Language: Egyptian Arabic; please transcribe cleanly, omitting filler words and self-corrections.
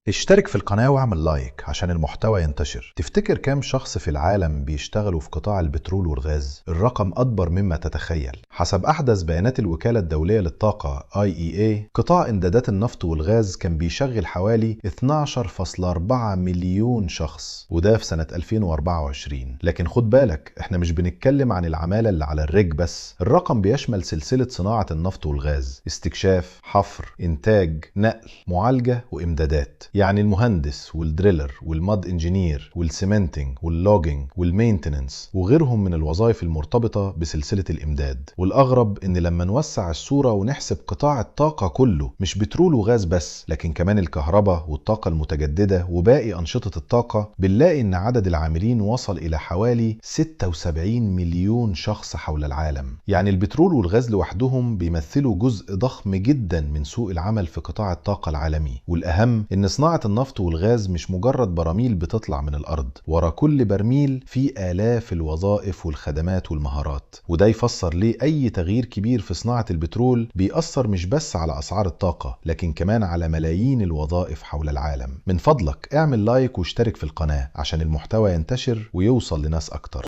اشترك في القناة واعمل like عشان المحتوى ينتشر. تفتكر كام شخص في العالم بيشتغلوا في قطاع البترول والغاز؟ الرقم أكبر مما تتخيل. حسب أحدث بيانات الوكالة الدولية للطاقة IEA، قطاع إمدادات النفط والغاز كان بيشغل حوالي 12.4 مليون شخص، وده في سنة 2024. لكن خد بالك، احنا مش بنتكلم عن العمالة اللي على ال rig بس، الرقم بيشمل سلسلة صناعة النفط والغاز: استكشاف، حفر، إنتاج، نقل، معالجة، وإمدادات. يعني المهندس وال driller وال mud engineer وال cementing وال logging وال maintenance وغيرهم من الوظائف المرتبطة بسلسلة الإمداد. والأغرب إن لما نوسع الصورة ونحسب قطاع الطاقة كله، مش بترول وغاز بس، لكن كمان الكهرباء والطاقة المتجددة وباقي أنشطة الطاقة، بنلاقي إن عدد العاملين وصل إلى حوالي 76 مليون شخص حول العالم. يعني البترول والغاز لوحدهم بيمثلوا جزء ضخم جدا من سوق العمل في قطاع الطاقة العالمي. والأهم إن صناعة النفط والغاز مش مجرد براميل بتطلع من الأرض، ورا كل برميل في آلاف الوظائف والخدمات والمهارات. وده يفسر ليه أي تغيير كبير في صناعة البترول بيأثر مش بس على أسعار الطاقة، لكن كمان على ملايين الوظائف حول العالم. من فضلك اعمل like واشترك في القناة عشان المحتوى ينتشر ويوصل لناس أكتر.